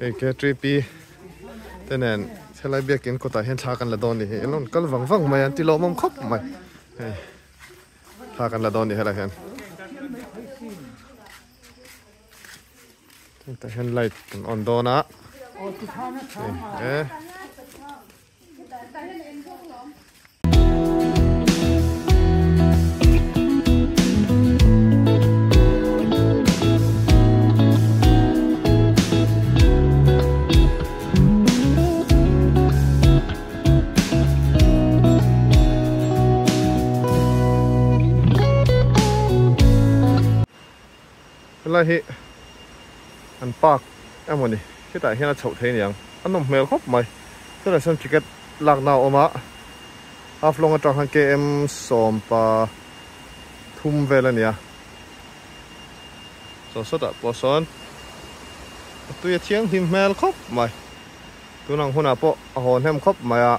Hei K3P te nen helai biakin kawtah hian thla kan la dawn a ni hi an rawn kal vang vang mai a an ti lawmawm khawp mai hei thla kan la dawn a ni helai hian hetah hian light kan on dawn a hei e. Helai hi an park emaw ni hetah hian a chhoh thei aniang a nawm hmel khawp mai tunah sawn ticket lakna a awm a half long atang khan km 13 vel a ni a saw sawtah pawh sawn a tui a thianghlim hmel khawp mai tunang hunah pawh a haw hnem khawp mai a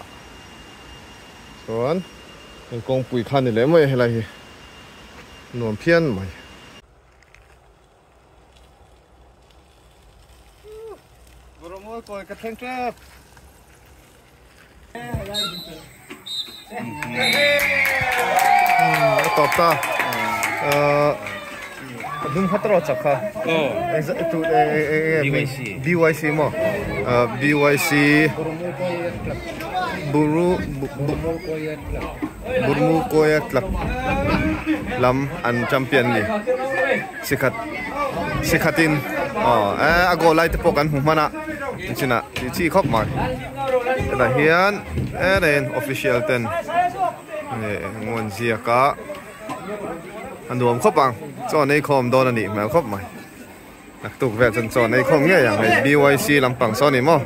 chuan heng kawngpui kha a ni leh mai a helai hi nuam phian mai. Bawrhmual kawi ka thleng tep. A tawp ta. A hnung kha tawrh chak kha. BYC. BYC maw? BYC. Buru Burmu Koya Club lam an champion ni. Sikhat sikhatin aw eh a goal lai te pawh kan hmu hman a chinah tih chi khawp mai hetah hian en en official ten eh ngawn ziak a a nuam khawp ang chaw an ei khawm dawn a nih hmel khawp mai naktuk vel chuan chaw an ei khawm ngei ang hei B Y C lampang saw a ni maw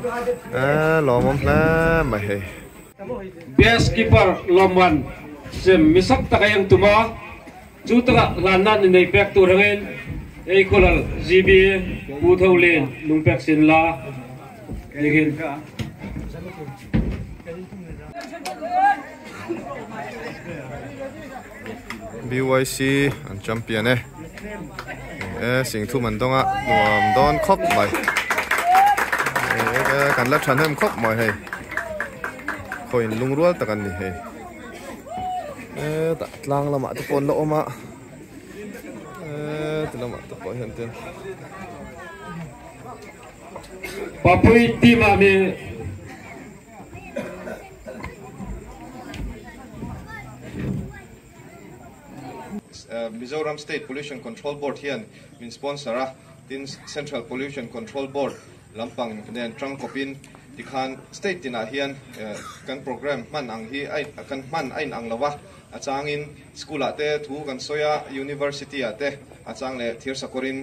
eh lawmawm hle mai hei. Best keeper lawmman sem misak taka eng tuma. Chu takah hlanna ni nei pek tur angin ei khawlal GB Pu Tho Lin lungpek sin la nihin. BYC an champion e e singthum an dawng a nuam dawn khawp mai e kan la thahnem khawp mai hei khawiin lungrual tak an ni hei. Hetah tlang lamah te pawh an la awm a heti lamah te pawh hian ten Papui team ah mi Mizoram State Pollution Control Board hian min sponsor a, tin Central Pollution Control Board lampang nen tangkawpin Tikhan state tinah hian kan programme hman ang hi a kan hman a inang lo a, a changin school ah te thu kan sawi a, university ah te a chang leh thir sakawrin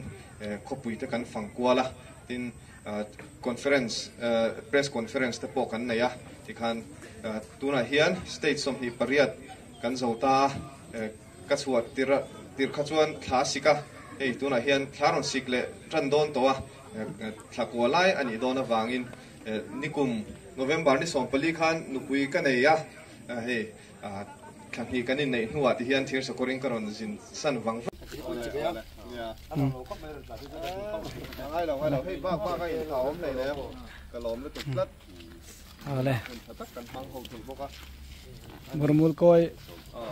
khawpui te kan fang kual a, tin conference press conference te pawh kan nei a, tikhan tunah hian state 28 kan zo ta a, ka chhuah tir tir kha chuan thla a sik a, hei tunah hian thla rawn sik leh tan dawn tawh a. Thla kua lai a nih dawn avangin nikum November ni 14 khan nupui ka nei a, hei thla hnih kan inneih hnuah ti hian thir sakawrin ka rawn zin san vang vang. Burmul kawi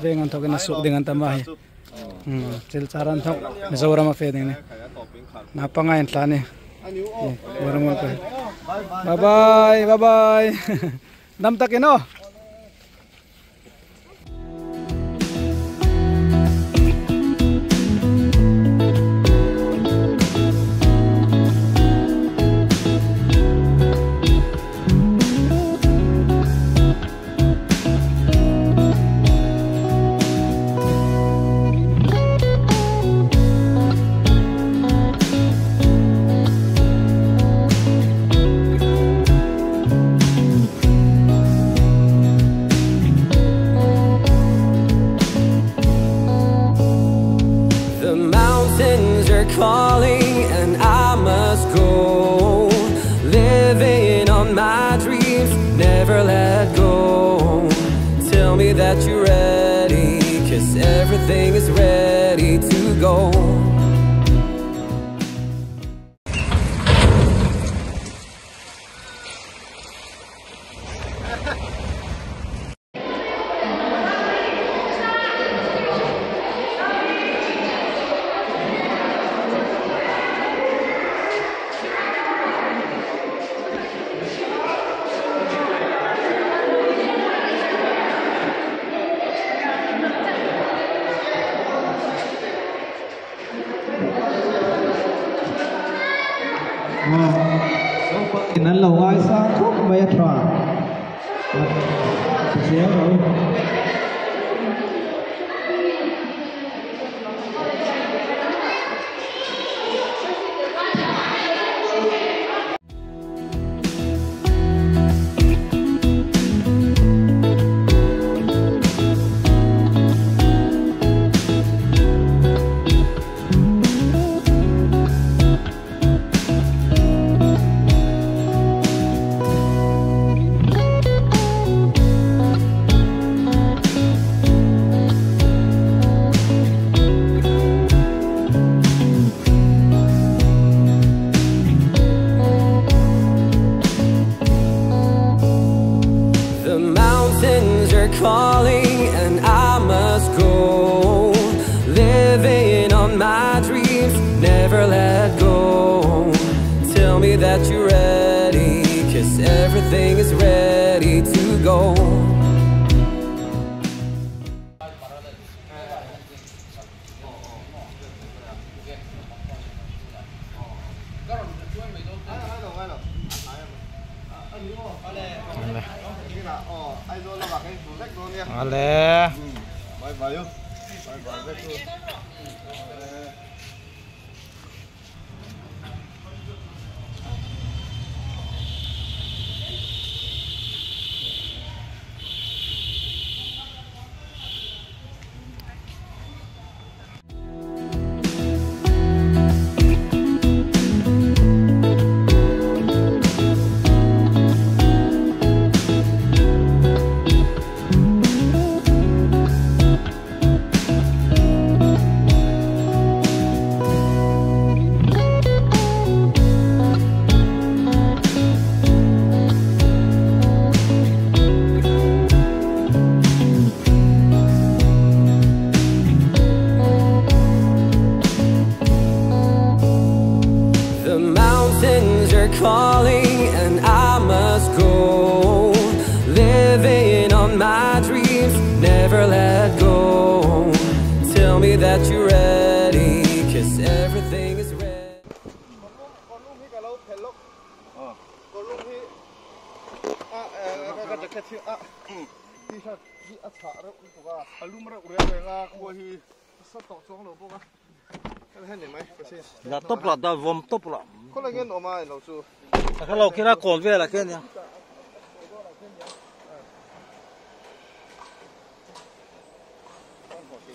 veng an thawk in a suk ding an tam a hei. Thil char an thawk Mizoram a fe ding ni naupang a inthlah a ni bye bye bye bye dam takin aw. In an lo ngaisang khawp mai a tha zel rawh. The mountains are calling and I must go. Living on my dreams, never let go. Tell me that you're ready, 'cause everything is ready to go. Ale. Bye bye. Bye bye. The mountains are calling and I must go. Living on my dreams, never let go. Tell me that you're ready, 'cause everything is ready. La top la da vom top la. Ko la gen oma lo chu. Ka lo kira kon ve la ken ya.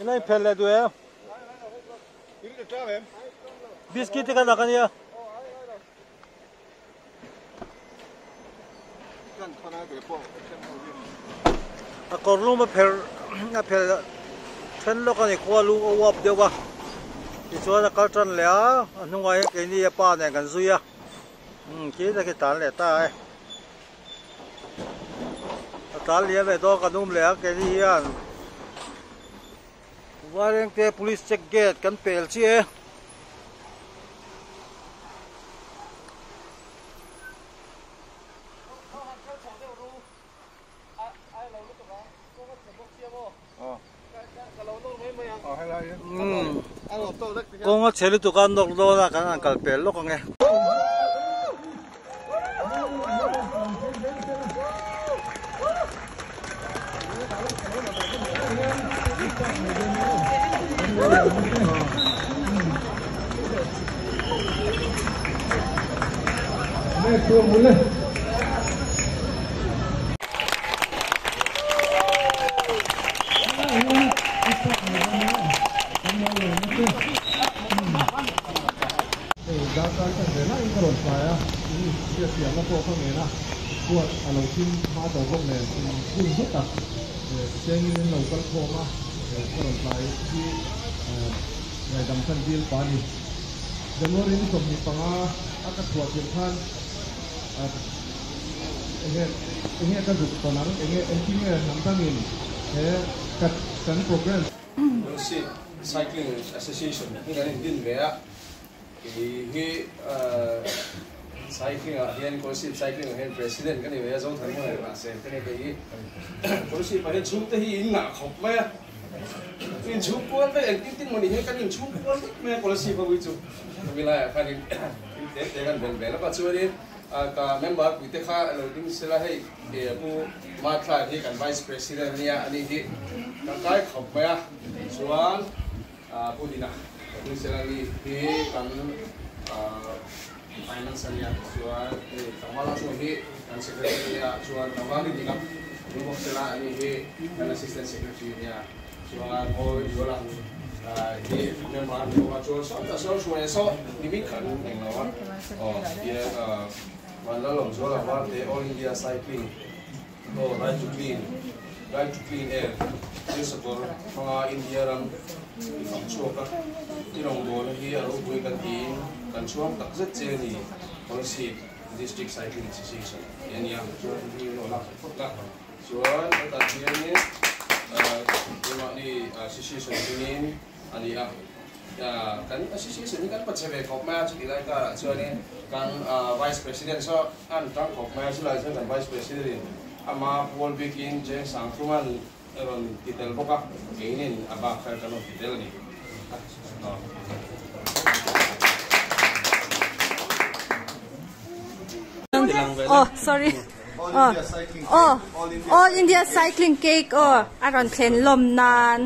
Inai phele du e. Biscuit ka da kan ya. A korlu ma pher a pher then lo ka ni khwa lu o wap dewa. Ti chuan a kal tan leh a a hnungah hian keini a pa nen kan zui a khi ta khi tan leh ta e a tan liam leh dawn kan um leh a keini hian Vairengte police check gate kan pel chiah e. Kawnga chhe lutuk a nawk dawn a kan han kal pel lawk ang e. Cycling Association hi kan in din ve a hi cycling ah hian Kolasib cycling ah hian president kan ni ve a zo thar mai ma se te ke hi Kolasib ah hian chhung te hi in ngah khawp mai a in chhung kual ve engtin tin mawni hian kan in chhung kual vek mai a Kolasib a ui chu milai ah khan in te te kan bel vel a chuanin ta member puite kha lo ding sela hei pu Mathlai hi kan vice president ania ani hi tangkai khawp mai a chuan pu Dina lo ding sela ani hi kan finance ania chuan hei tlangval a chung hi kan secretary ania chuan tlangval ni dik a ding bawk sela ani hi kan assistant secretary ania chuan aw Yola hi member ani bawk a chuan saw ta saw hruai saw nimin khan eng lo a aw hian Vanlalawm Zuala Varte All India Cycling aw Ride to Clean Ride to Clean Air Thirsakawr hmanga India ram i fang chhuak a i rawngbawlna hi a ropui kan tiin kan chhuang tak zet che a ni Kolasib District Cycling Association tih a ni a chuan hi an aw lak phawt la chuan hetah hianin keimahni association hmingin a ni a kan association hi kan pache ve khawp mai a chutih lai karah chuanin kan vice president saw an tang khawp mai a chulai chuan kan vice president in ama pawl bikin Jeng Sangthuman a rawn ti tel bawk a keinin a bak kha kan rawn ti tel a ni. Oh sorry oh oh All India Cycling Cake aw a rawn thlen lawm nan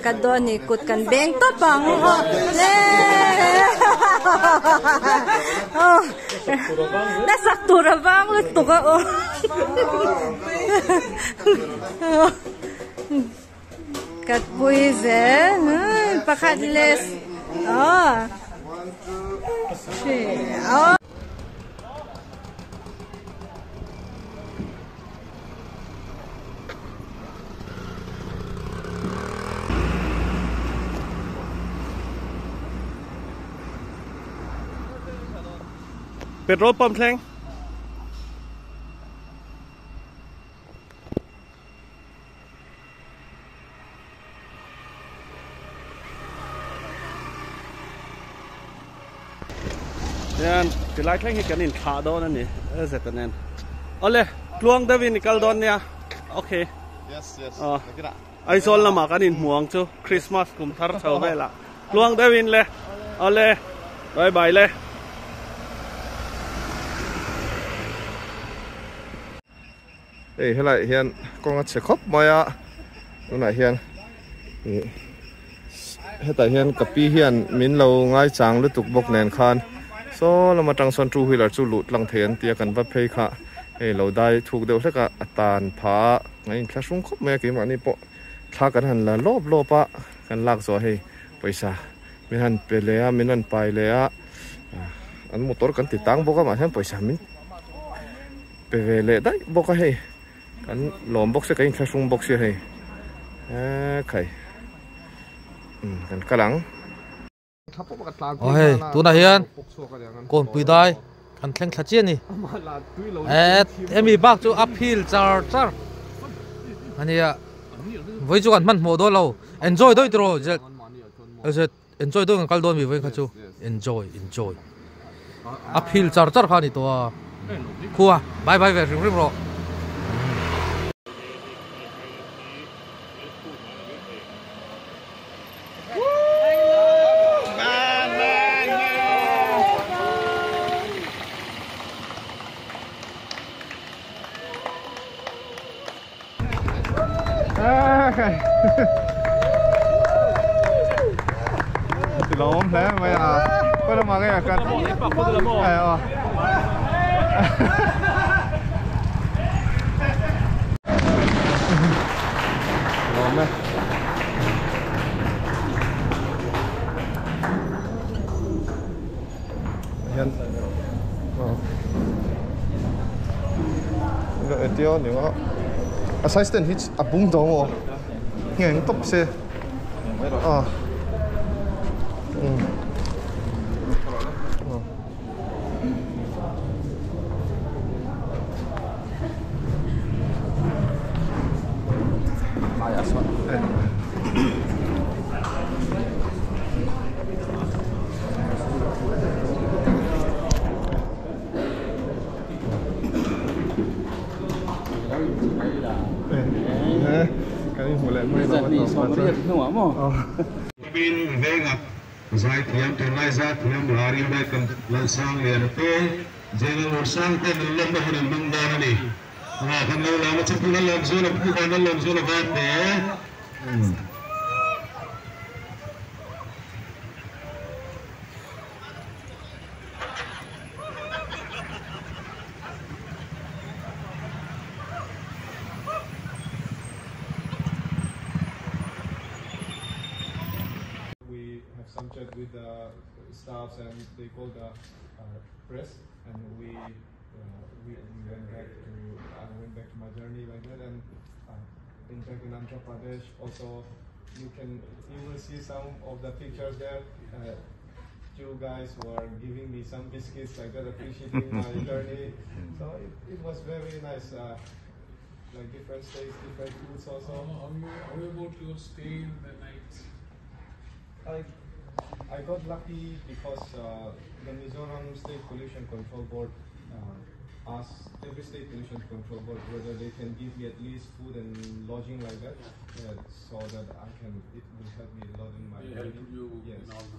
ka dawn ni kut kan beng tawp ang aw le aw la sak tur a vang lutuk a aw ka pui zel pakhat leh aw aw. Petrol pump thleng. Hian tilai thleng hi kan in thlah dawn a ni e zet a nen awle tluang deuh in i kal dawn nia okay yes yes Aizawl lamah kan in hmu ang chu Christmas kum thar chho velah tluang deuh in le awle bye bye le. Hei helaiah hian kawng a chhe khawp mai a tunah hian ih hetah hian ka pi hian min lo ngaichang lutuk bawk nen khan saw lam atang sawn two wheeler chu luh tlang thei an tia kan va phei kha hei lo dai thuk deuh hlek a a tan pha a a inthlahrung khawp mai a keimahni pawh thla kan han la lawp lawp a kan lak zawh hei pawisa min han pe leh a min han pai leh a an motor kan ti tang bawk a mahse pawisa min. Pe ve leh daih bawk a hei kan lawm bawk sia kan inthlahrung bawk sia hei eee khai umm kan kal ang. Aw hei tunah hian kawnpui dai kan thleng thla chiah a ni eee hemi bak chu a phil char char a nia vawi chu kan hmanhmawh dawn lo enjoy daih tiraw zet Enjoy dawn kan kal dawn mi vawiin kha chu enjoy enjoy a phil char char kha a ni tawh a khua bye bye ve hrim hrim rawh. Lawm hle mai a khawi lamah nge kan lawm e. Hian tia ni a a size ten hi a bung dawng aw ngheng tawp se a Kan inhmu leh mai lo a tawp a chuan. Bin venga Zai thiam tunlai zai thiam lari mai kan lalsang lian te jenga ursang te lam na hun an hmang dawn a ni. A kan lo lam a che pu lalawm zuala pu van lalawm zuala var te. We have some chat with the staffs and they called the press and we we, we went back to I went back to my journey like that and in fact in Andhra Pradesh also you can you will see some of the pictures there. You guys were giving me some biscuits like that, appreciating my journey. So it, it was very nice. Like different states, different foods also. How, how about your stay in the night? I I got lucky because the Mizoram State Pollution Control Board asked every state pollution control board whether they can give me at least food and lodging like that, so that I can. It will help me a lot in my They help journey. you Yes. in all the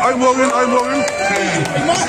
I'm walking, I'm walking.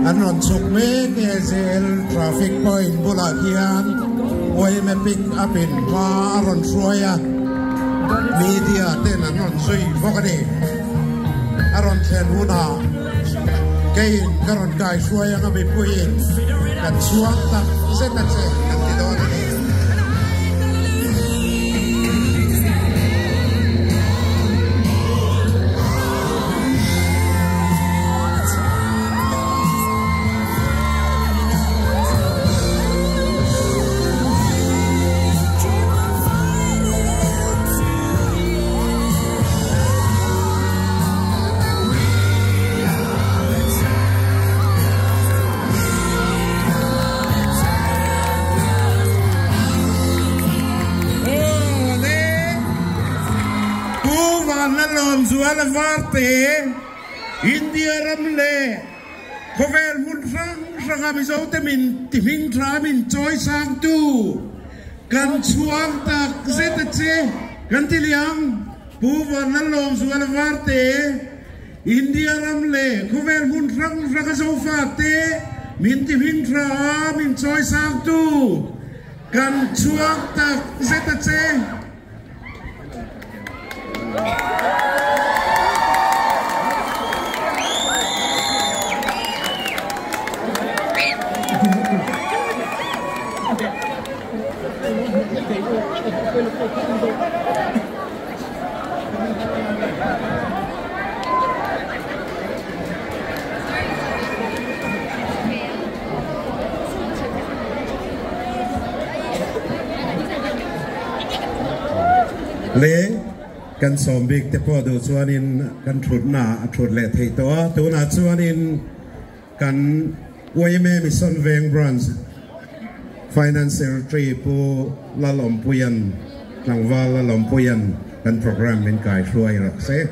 An ron chuk mek zel traffic point bulah hian yma pick up in hma a rawn hruai a media ten an rawn zui bawk a ni a rawn thlen hunah kein ka rawn kai hruai anga mipuiin kan chhuak tak zet a che kan ti dawn a ni. Lawmzuala Varte, India ram leh khawvel hmun hrang hranga Mizote min tihming tha min chawi sangtu kan chhuang tak zet a che kan ti liang. Pu Vanlalawmzuala Varte, India ram leh khawvel hmun hrang hranga Zofate min tihming tha min chawi sangtu kan chhuang tak zet a che. Le kan sawm bik te pawh duh chuanin kan thutna a thut leh theih tawh a, tunah chuanin kan YMA Mission Veng Branch Finance Secretary Pu Lalawmpuian tlangval Lalawmpuian kan program min kai hruai rawh se.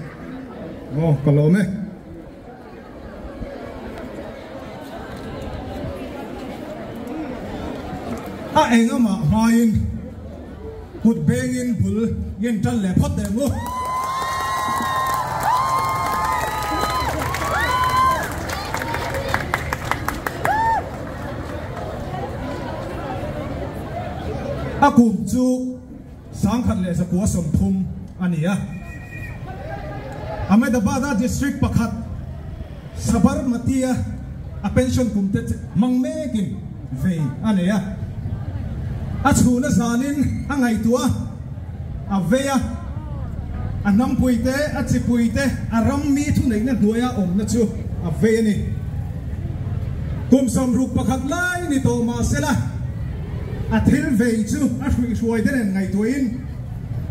Aw ka lawm e. A eng amah hmain kut bengin bul ngen tan leh phawt teh ang u. A kum chu 1930 a ni a. Ahmedabad-a district pakhat Sabarmati-a a pension kum te hmang mekin vei a nei a. A chhuna zanin a ngaihtuah a, a vei a, a hnampui te, a chipui te, a ram mi thuneihna hnuaia awmna chu a vei a ni. Kum 61 lai ni tawh mah sela, a thil vei chu a hruihhruai te nen ngaihtuahin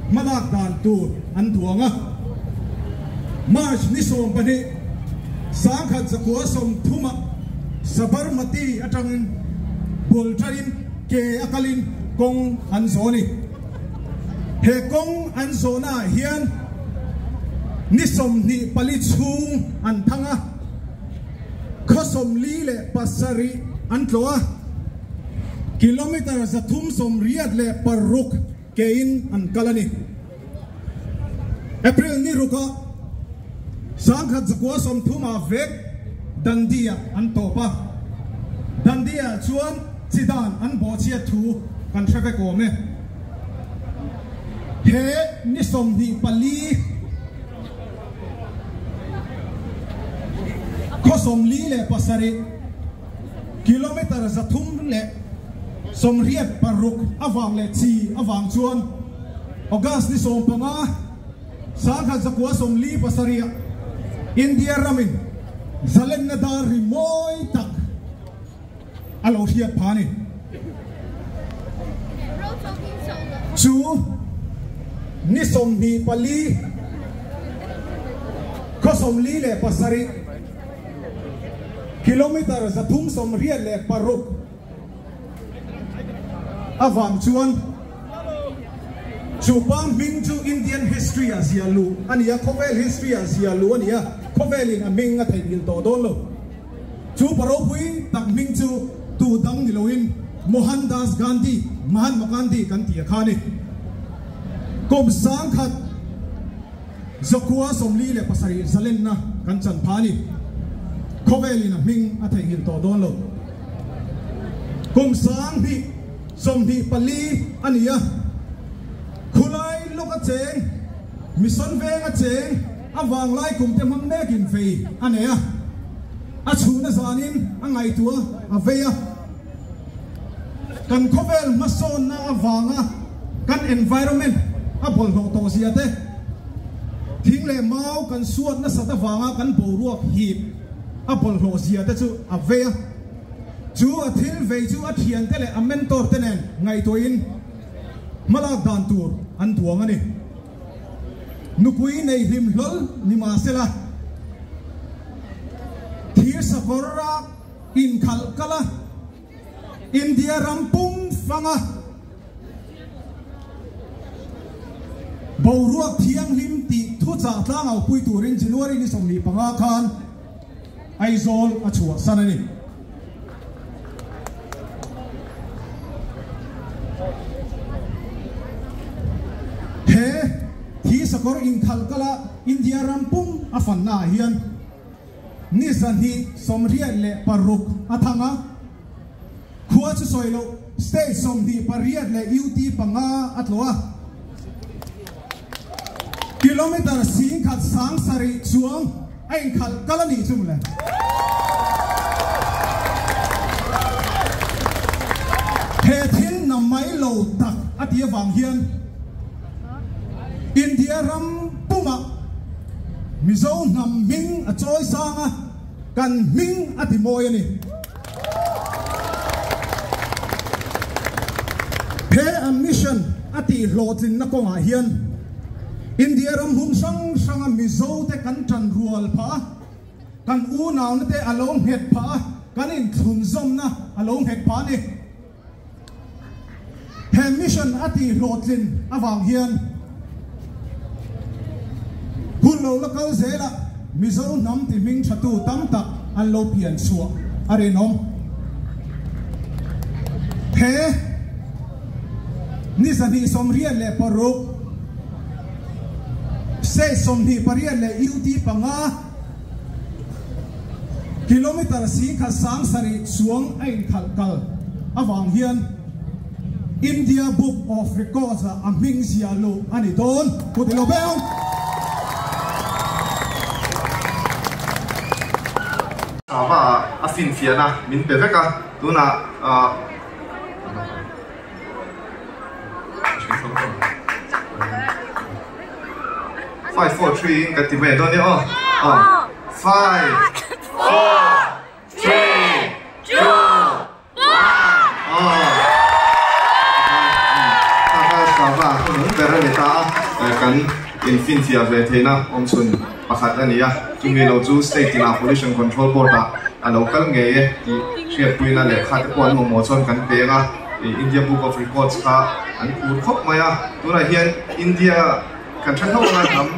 hmalak dan tur an duang a. March ni 12, 1930 ah Sabarmati atangin bul tanin ke a kalin kawng an zawh a ni. He kawng an zawhna ah hian ni 24 chhung an thang a, khaw 47 an tlawh a, kilometre 386 kein an kal a ni. April ni ruka 1930 ah vek Dandi-ah an tawp a, Dandi-ah chuan chi dan an bawhchhiat thu kan hre vek awm e. He ni 24 khaw 47 kilometre 386 avang leh chi avang chuan August ni 15, 1947 ah India ramin zalenna dar ri mawi tak a lo hriat pha a ni. Chu ni 24 khaw 47 kilometre 386 avang chuan chu pa hming chu Indian history ah zia luh a ni a, khawvel history ah zia luh a ni a, khawvelin a hming a theihnghilh tawh dawn lo. Chu pa ropui tak hming chu tu dang ni loin Mohandas Gandhi, Mahatma Gandhi kan ti a kha a ni. Kum 1947 zalenna kan chan pha a ni. Khawvelin a hming a theihnghilh tawh dawn lo. Kum 2024 a ni a, khulai lawk a cheng, mission veng a cheng, a vanglai kum te hmang mekin vei a nei a, a chhuna zanin a ngaihtuah a vei a. Kan khawvel hmasawnna avanga kan environment a bawlhhlawh tawh zia te, thing leh mau kan suat nasat avanga kan boruak hip a bawlhhlawh zia te chu a vei a. Chu a thil vei chu a thiante leh a mentor te nen ngaihtuahin hmalak dan tur an duang a ni. Nupui nei hlim hlawl ni mahsela, thir sakawr a inkhalh kal a, India ram pum fanga boruak thianghlim tih thu Thuchah tlangau pui turin January ni 25 khan Aizawl a chhuah san a ni. He thi sakawr inkhalh kala India ram pum a fanna ah hian ni 26 a thang a, khua chu sawi loh state 28 leh UT 5 a tlawh a. Kilometer 17,000 chuang a inkhalh kal a nih chu mawle. He thil na mai lo tak a ti avang hian India ram pumah Mizo hnam hming a chawi sang a, kan hming a ti mawi a ni. He an mission a tih hlawhtlinna kawngah hian India ram hmun hrang hranga Mizo te kan tan rual phah a, kan unauna te a lo nghet phah a, kan inthlunzawmna a lo nghet phah a ni. He mission a tih hlawhtlin avang hian hun lo la kal zelah Mizo hnam ti hming thatu tam tak an lo pian chhuah a rinawm. He ni 26 state 28 leh UT 5 kilometer 17,000 chuang a inkhalh kal avang hian India Book of Records ah a hming zia luh a ni dawn. Kut ilo beng. Ava a finfiahna min pe vek a, tunah 5 4 3 in ka ti mai dawn nia aw. Aw. 5 4 3 2 1 Aw. Kha Strava ka nung ber a ni ta a, kan infinfiah ve theihna awmchhun pakhat a ni a, chumi lo chu state tinah Pollution Control Board ah a lo kal ngei e tih hriatpuina lehkha te pawh an mamawh chuan kan peng a, India Book of Records kha an phur khawp mai a, tunah hian India kan hre tho anga hnam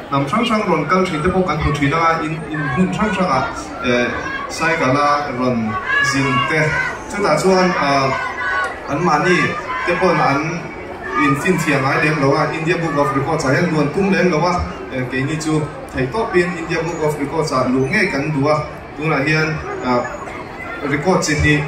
hnam hrang hrang rawn kal thin te pawh kan hmu thin anga in in hmun hrang hrangah cycle a rawn zin te chutah chuan an mahni te pawn an infinfiah ngai lem lo a, India Book of Records ah hian luan tum lem lo a, keini chu theih tawpin India Book of Records ah luh ngei kan duh a, tunah hian record chi hnih.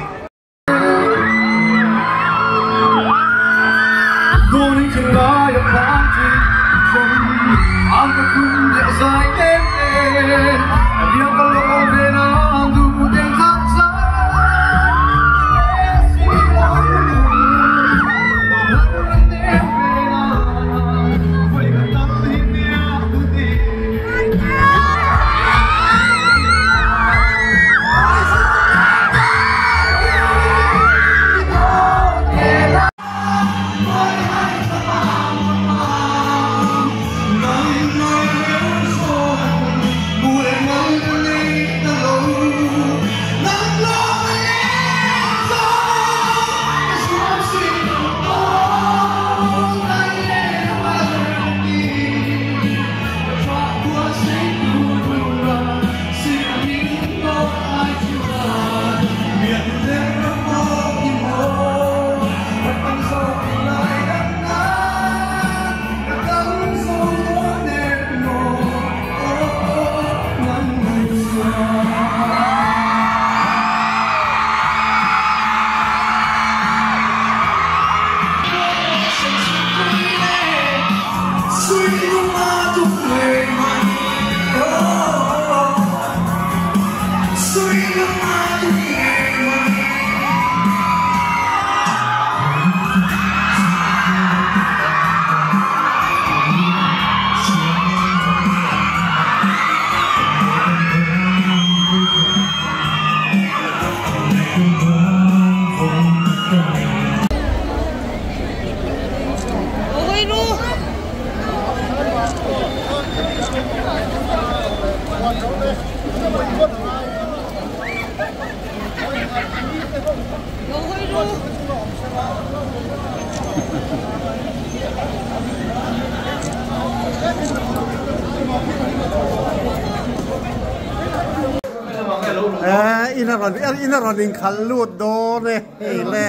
Ina ron in khal lut do ne hei le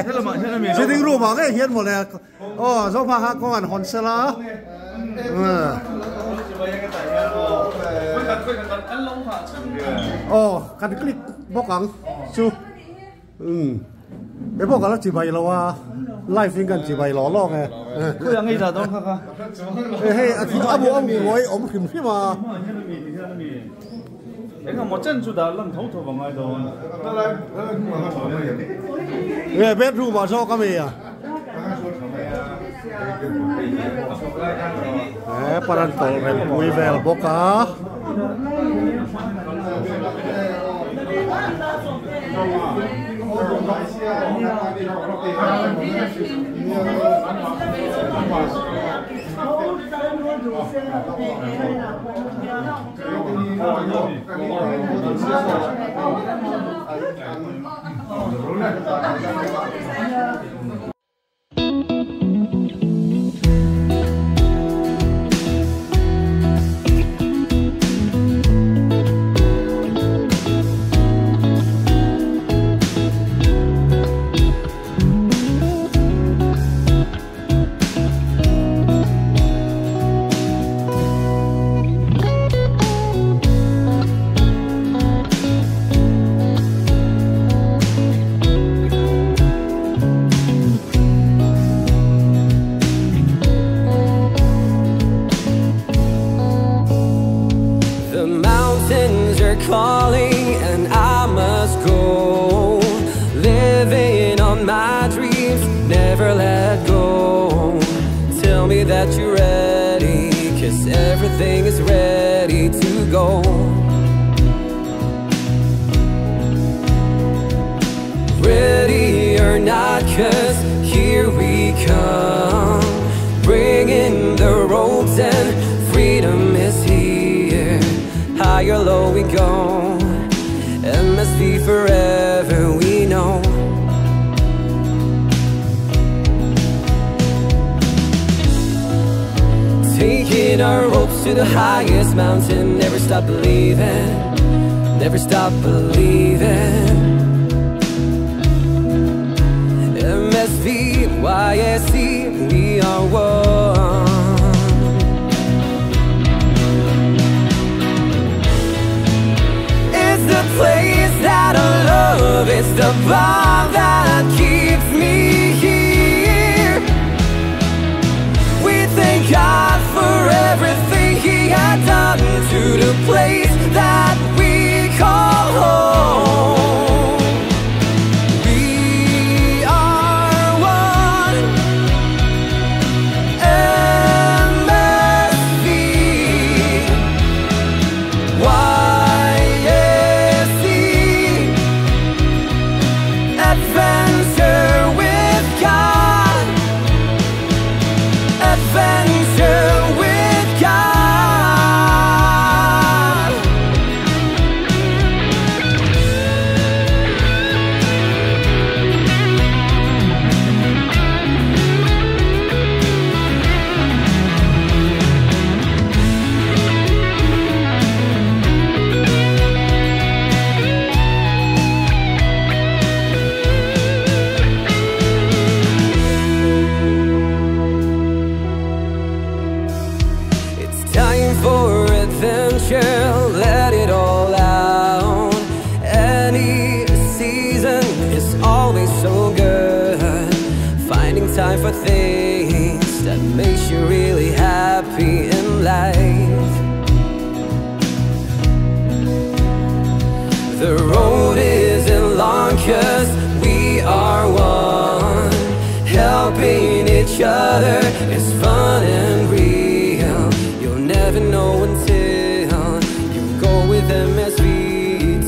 sitting room ah nge hian mawle aw zofa kha kawng an hawn sela aw kan click bawk ang chu he pawh ka la chi bai lo a live in kan chi bai lawk lawk e hei a bu a buai awm hrim hrim a. Nge bedroom ah zawk a mi a he paran tawlh rem pui vel bawk a. The mountains are calling and I must go. Living on my dreams, never let go. Tell me that you're ready, 'cause everything is ready to go. Ready or not, 'cause here we come. Bringing the ropes and freedom is here. High or low we go, MSV forever we know. Taking our hopes to the highest mountain. Never stop believing, never stop believing. MSV, YSC, we are one. It's the place that I love, it's the bond that keeps me here. We thank God for everything He had done to the place that we call home. We are one. MSV, YSC, adventure with God, adventure with God. It's time for adventure, let it all out. Any season is always so good. Finding time for things that makes you really happy in life. The road isn't long, 'cause we are one. Helping each other is fun and real. You'll never know until you go with MSV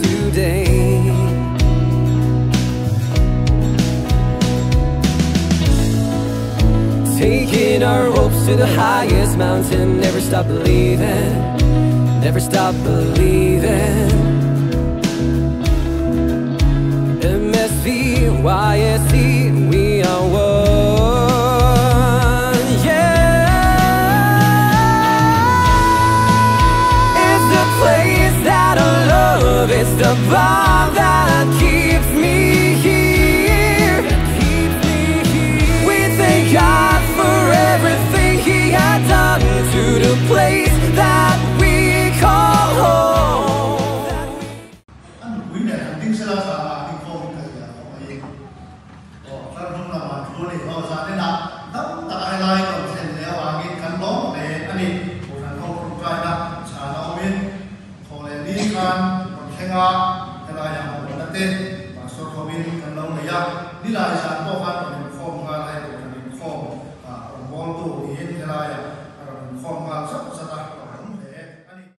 today. Taking our hopes to the highest mountain. Never stop believing, never stop believing. MSV, YSC, we are one. Yeah. a ni. Aw zaninah dam taka helai rawn thlen leh avangin kan lawm hle a ni. Kohhran ho tawngtaina chhan a awmin thaw leh ni khan rawn thleng a, helaiah hmuhna te Pastor hovin kan lo nei a, nilai zan pawh khan rawn.